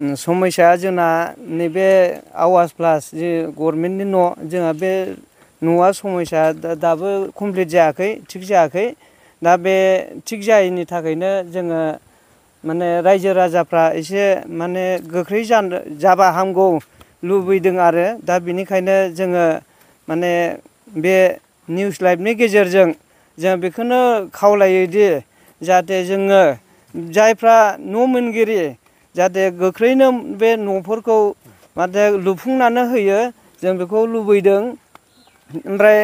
समस्या जोंना नैबे आवास प्लास जे गभर्नमेन्टनि न' जोंहा बे न'आ समस्या दाबो कमप्लिट जायाखै थिग जायाखै दा बे थिग जायैनि थाखायनो जोङो माने रायजो राजाफ्रा एसे माने गोख्रै जाबा हामगौ लुबैदों आरो दा बिनिखायनो जोङो माने बे निउस लाइभनि गेजेरजों जों बेखौनो खावलायोदि जाहाथे जोङो जायफ्रा न' मोनगिरि जाहाथे गोख्रैनो बे न'फोरखौ माने लुफुंनानै होयो जों बेखौ लुबैदों। ओमफ्राय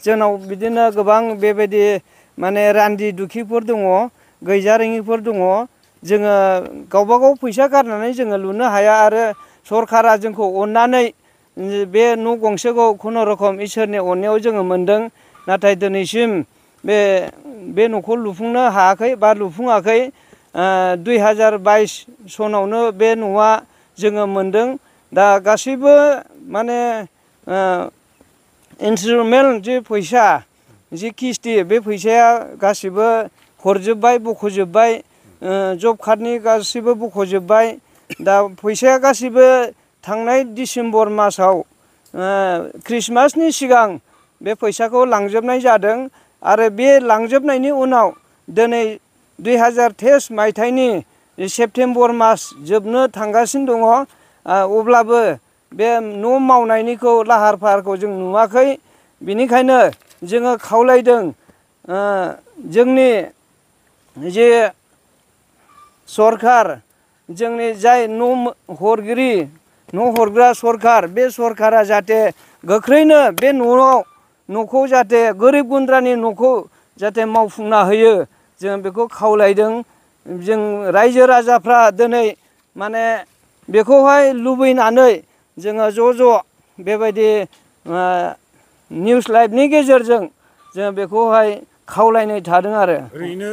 जोंनाव बिदिनो गोबां बेबायदि माने रान्दि दुखिफोर दङ गैजारोङिफोर दङ जोङो गावबा गाव फैसा गारनानै जोङो लुनो हाया आरो सरकारा जोंखौ अननानै बे न' गंसेखौ खुनुरुखुम इसोरनि अननायाव जोङो मोनदों नाथाय दिनैसिम बे न'खौ लुफुंनो हायाखै बा लुफुङाखै 2022 सनावनो बे न'आ जोङो मोनदों दा गासैबो माने इन्सटलमेन्ट जे फैसा जि किस्ति बे फैसाया गासिबो हरजोब्बाय बख'जोब्बाय जब कार्डनि गासिबो बख'जोब्बाय दा फैसाया गासिबो थांनाय डिसेम्बर मासाव ख्रिस्टमासनि सिगां बे फैसाखौ लांजोबनाय जादों आरो बे लांजोबनायनि उनाव दिनै 2023 मायथाइनि सेप्तेम्बर मास जोबनो थांगासिनो दङ अब्लाबो बे न' मावनायनिखौ लाहार फाहारखौ जों नुवाखै बिनिखायनो जोङो खावलायदों जोंनि जे सरकार जोंनि जाय न' हरगिरि न' हरग्रा सरकार बे सरकारा जाहाथे गोख्रैनो बे न'खौ जाहाथे गोरिब गुन्द्रानि न'खौ जाहाथे मावफुंना होयो जों बेखौ खावलायदों जों रायजो राजाफ्रा दिनै माने बेखौहाय लुबैनानै जोङो ज' बेबायदि निउस लाइभनि गेजेरजों जों बेखौहाय खावलायनाय थादों आरो ओरैनो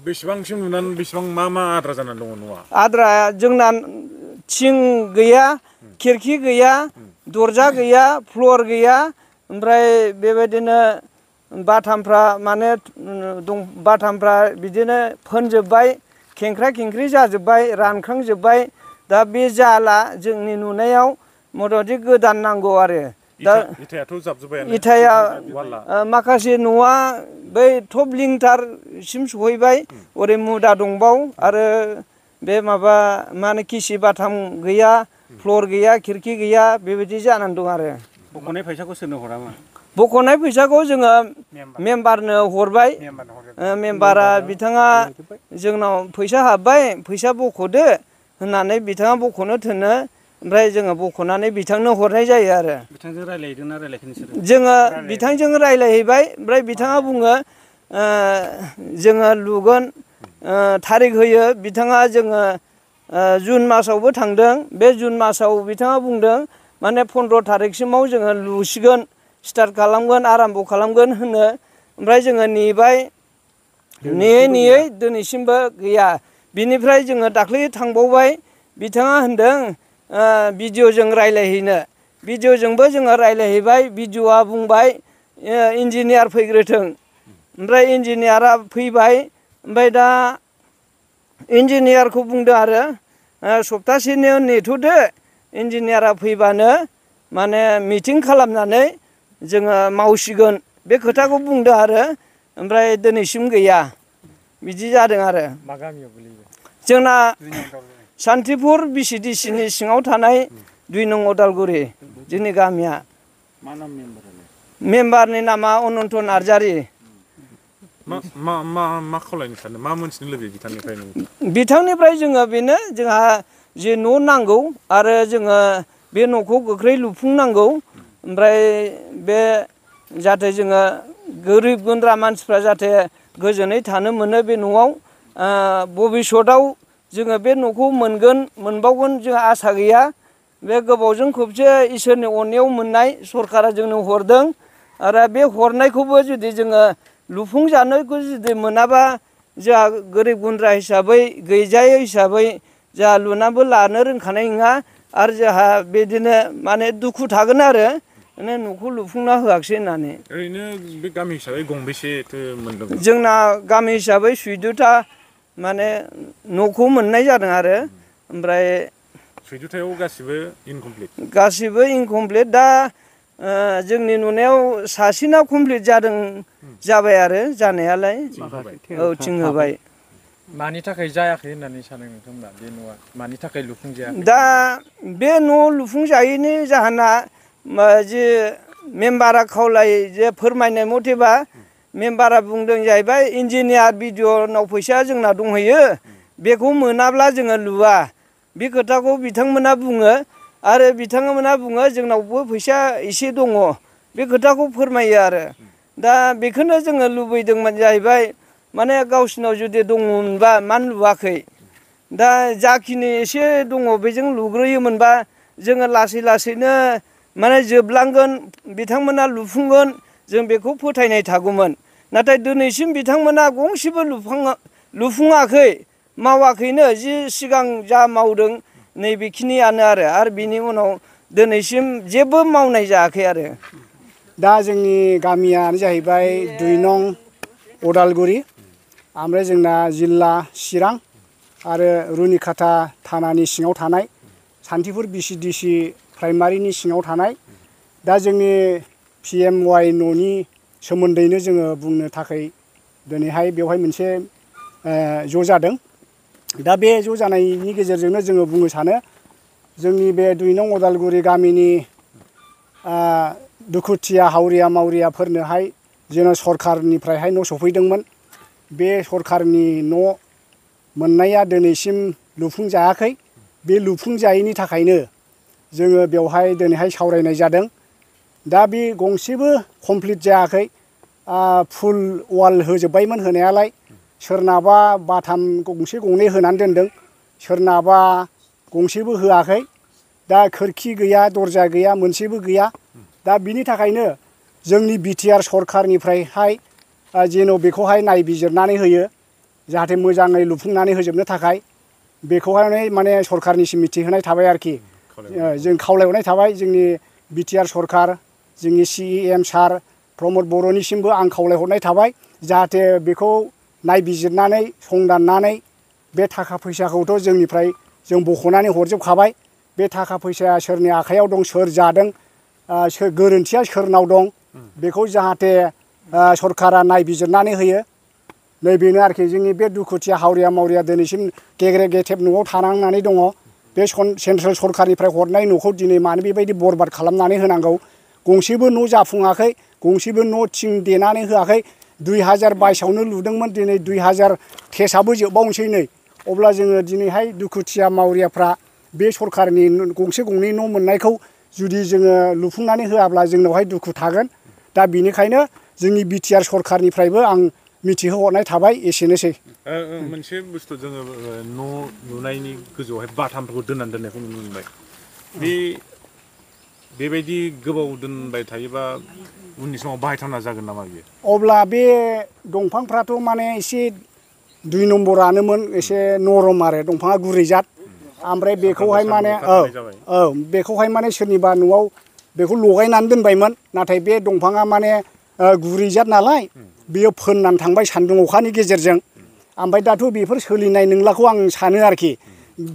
बेसेबांसिम लुनानै बेसेबां मा आद्रा जानानै दङ न'आ? आद्रा जोंना थिं गैया खिरखि गैया दरजा गैया फ्लर गैया ओमफ्राय बेबायदिनो बाथामफ्रा माने बाथामफ्रा बिदिनो फोनजोब्बाय खेंख्रा खेंख्रि जाजोब्बाय रानखांजोब्बाय दा बे जाला जोंनि नुनायाव मथामथि गोदान नांगौ आरो दा इथायाथ' जाबजोब्बायानो इथाया माखासे न'आ बै टप लिंथारसिम सहैबाय ओरै मुदा दंबाव आरो बे माबा मा होनो किसि बाथाम गैया फ्लर गैया खिरखि गैया बेबायदि जानानै दं आरो बख'नाय फैसाखौ सोरनो हरामोन? बख'नाय फैसाखौ जोङो मेम्बारनो हरबाय मेम्बारा बिथाङा जोंनाव फैसा हाबबाय फैसा बख'दो होननानै बिथाङा बख'नो थोनो ओमफ्राय जोङो बख'नानै बिथांनो हरनाय जायो आरो बिथांजों रायज्लायहैदोंना रायज्लायाखै नोंसोरो? जोङो बिथांजों रायज्लायहैबाय ओमफ्राय बिथाङा बुङो जोङो लुगोन थारिख होयो बिथाङा जोङो जुन मासावबो थांदों बे जुन मासाव बिथाङा बुंदों माने 15 थारिखसिमाव जोङो लुसिगोन स्टार्ट खालामगोन आराम्भ' खालामगोन होनो ओमफ्राय जोङो नेबाय नेयै दिनैसिमबो गैया बिनिफ्राय जोङो दाख्लै थांबावबाय बिथाङा होनदों भिडिअ'जों रायज्लायहैनो भिडिअ'जोंबो जोङो रायज्लायहैबाय भिडिअ'आ बुंबाय इन्जिनियार फैग्रोथों ओमफ्राय इन्जिनियारा फैबाय ओमफ्राय दा इन्जिनियारखौ बुंदों आरो सप्तासेनि नेथ'दो इन्जिनियारा फैबानो माने मिटिं खालामनानै जोङो मावसिगोन बे खोथाखौ बुंदों आरो ओमफ्राय दिनैसिम गैया बिदि जादों आरो मा गामियाव गोलैयो? जोंना सान्तिपुर बिसिडिसिनि सिङाव थानाय 2 नं अदालगुरि जोंनि गामिया। मा नाम मेम्बारालाय? मेम्बारनि नामा अनन्त नार्जारि। मा खावलायनो सानो मा मोनथिनो लुबैयो बिथांनिफ्राय? बिथांनिफ्राय जोङो बेनो जोंहा जे न' नांगौ आरो जोङो बे न'खौ गोख्रै लुफुंनांगौ ओमफ्राय बे जाहाथे जोङो गोरिब गुन्द्रा मानसिफ्रा जाहाथे गोजोनै थानो मोनो बे न'आव भबिसतआव जोङो बे न'खौ मोनबावगोन जोंहा आसा गैया बे गोबावजों खबसे इसोरनि अननायाव मोननाय सरकारा जोंनो हरदों आरो बे हरनायखौबो जुदि जोङो लुफुंजानायखौ जुदि मोनाबा जोंहा गोरिब गुन्द्रा हिसाबै गैजायै हिसाबै जोंहा लुनाबो लानो रोंखानाय नङा आरो जोंहा बिदिनो माने दुखु थागोन आरो माने न'खौ लुफुंना होआखिसै होननानै। ओरैनो बे गामि हिसाबै गंबेसेथो मोनदों? जोंना गामि हिसाबै 14था माने न'खौ मोननाय जादों आरो ओमफ्राय सैथोथायाव गासिबो इनकमप्लिट गासिबो इनकमप्लिट दा जोंनि नुनायाव सासेना कमप्लिट जाबाय आरो जानायालाय औ थिं होबाय मानि थाखाय जायाखै होननानै सानो नोंथांमोना बे न'आ मानि थाखाय लुफुंजायाखै दा बे न' लुफुंजायैनि जाहोना जे मेम्बारा खावलाय जे फोरमायनाय मथेबा मेम्बारा बुंदों जाहैबाय इन्जिनियार बिडिअनाव फैसा जोंना दंहैयो बेखौ मोनाब्ला जोङो लुवा बे खोथाखौ बिथांमोना बुङो आरो बिथांमोना बुङो जोंनावबो फैसा एसे दङ बे खोथाखौ फोरमायो आरो दा बेखौनो जोङो लुबैदोंमोन जाहैबाय माने गावसिनाव जुदि दङमोनबा मानो लुवाखै दा जाखिनि एसे दङ बेजों लुग्रोयोमोनबा जोङो लासै लासैनो माने जोबलांगोन बिथांमोना लुफुंगोन जों बेखौ फोथायनाय थागौमोन नाथाय दिनैसिम बिथांमोना गंसेबो लुफुङाखै मावाखैनो जि सिगां जा मावदों नैबेखिनियानो आरो बिनि उनाव दिनैसिम जेबो मावनाय जायाखै आरो दा जोंनि गामियानो जाहैबाय 2 नं उदालगुरि ओमफ्राय जोंना जिल्ला चिरां आरो रुनिखाता थानानि सिङाव थानाय सान्थिफुर बिसिडिसि प्राइमारिनि सिङाव थानाय दा जोंनि PMY न'नि सोमोन्दैनो जोङो बुंनो थाखाय दिनैहाय बेवहाय मोनसे ज' जादों दा बे ज' जानायनि गेजेरजोंनो जोङो बुंनो सानो जोंनि बे 2 नं उदालगुरि गामिनि दुखुथिया हावरिया मावरियाफोरनोहाय जेन' सरखारनिफ्रायहाय न' सफैदोंमोन बे सरखारनि न' मोननाया दिनैसिम लुफुंजायाखै बे लुफुंजायैनि थाखायनो जोङो बेवहाय दिनैहाय सावरायनाय जादों दा बे गंसेबो कमप्लिट जायाखै फुल वाल होजोब्बायमोन होनायालाय सोरनाबा बाथाम गंसे गंनै होनानै दोनदों सोरनाबा गंसेबो होआखै दा खोरखि गैया दरजा गैया मोनसेबो गैया दा बिनि थाखायनो जोंनि BTR सरखारनिफ्रायहाय जेन' बेखौहाय नायबिजिरनानै होयो जाहाथे मोजाङै लुफुंनानै होजोबनो थाखाय बेखौहाय माने सरखारनिसिम मिथिहोनाय थाबाय आरोखि जों खावलायहरनाय थाबाय जोंनि BTR सरखार जोंनि CEM सार प्रमद बर'निसिमबो आं खावलायहरनाय थाबाय जाहाथे बेखौ नायबिजिरनानै संदाननानै बे थाखा फैसाखौथ' जोंनिफ्राय जों बख'नानै हरजोबखाबाय बे थाखा फैसाया सोरनि आखायाव दं सोर जादों गोरोन्थिया सोरनाव दं बेखौ जाहाथे सरखारा नायबिजिरनानै होयो नैबेनो आरोखि जोंनि बे दुखुथिया हावरिया मावरिया दिनैसिम गेग्रे गेथेब न'आव थानांनानै दङ बे सेन्ट्रेल सरखारनिफ्राय हरनाय न'खौ दिनै मानो बेबायदि बरबाद खालामनानै होनांगौ गंसेबो न' जाफुङाखै गंसेबो न' थिं देनानै होआखै 2022आवनो लुदोंमोन दिनै 2023आबो जोबबावनोसै नै अब्ला जोङो दिनैहाय दुखुथिया मावरियाफ्रा बे सरखारनि गंसे गंनै न' मोननायखौ जुदि जोङो लुफुंनानै होआब्ला जोंनावहाय दुखु थागोन दा बेनिखायनो जोंनि BTR सरखारनिफ्रायबो आं मिथिहोहरनाय थाबाय एसेनोसै मोनसे बुस्थु जोङो न' लुनायनि गोजौआवहाय बाथामफोरखौ दोननायखौ नुनो मोनबाय बेबायदि गोबाव दोनबाय थायोबा उननि समाव बाहायथावना जागोन नामा बियो अब्ला बे दंफांफ्राथ' माने एसे 2 नम्बरानोमोन एसे नरम आरो दंफाङा गुरै जात ओमफ्राय बेखौहाय माने बेखौहाय माने सोरनिबा न'आव बेखौ लगायनानै दोनबायमोन नाथाय बे दंफाङा माने गुरै जात नालाय बेयो फोननानै थांबाय सान्दुं अखानि गेजेरजों ओमफ्राय दाथ' बेफोर सोलिनाय नंलाखौ आं सानो आरोखि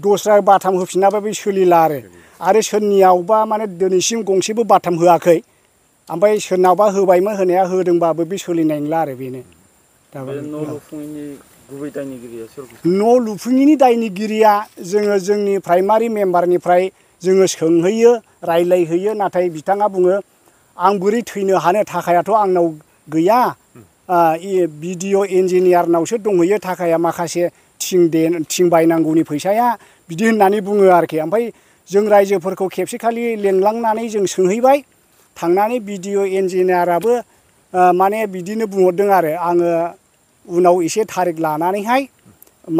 दस्रा बाथाम होफिनाबा बे सोलिला आरो सोरनियावबा माने दिनैसिम गंसेबो बाथाम होआखै ओमफ्राय सोरनावबा होबायमोन होनाया होदोंबाबो बे सोलिनाय नंला आरो बेनो न' लुफुङैनि दायनिगिरिया जोङो जोंनि प्राइमारि मेम्बारनिफ्राय जोङो सोंहैयो रायलायहैयो नाथाय बिथाङा बुङो आं बोरै थैनो हानो थाखायाथ' आंनाव गैया BDO इन्जिनियारनावसो दंहैयो थाखाया माखासे थिं बायनांगौनि फैसाया बिदि होननानै बुङो आरोखि ओमफ्राय जों रायजोफोरखौ खेबसेखालि लेंलांनानै जों सोंहैबाय थांनानै BDO इन्जिनियाराबो माने बिदिनो बुंहरदों आरो आङो उनाव एसे थारिख लानानैहाय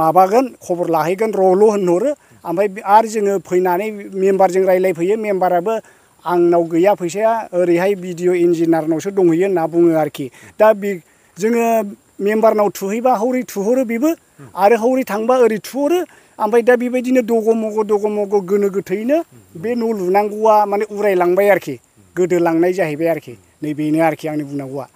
माबागोन खबर लाहैगोन र'ल' होनहरो ओमफ्राय आरो जोङो फैनानै मेम्बारजों रायलायफैयो मेम्बाराबो आंनाव गैया फैसाया ओरैहाय BDO इन्जिनियारनावसो दंहैयो होनना बुङो आरोखि दा जोङो मेम्बारनाव थुहैबा हौरै थुहरो बेबो आरो हौरै थांबा ओरै थुहरो ओमफ्राय दा बेबायदिनो दग' मग' गोनो गोथैनो बे न' लुनांगौआ माने उरायलांबाय आरोखि गोदोलांनाय जाहैबाय आरोखि नैबेनो आरोखि आंनि बुंनांगौआ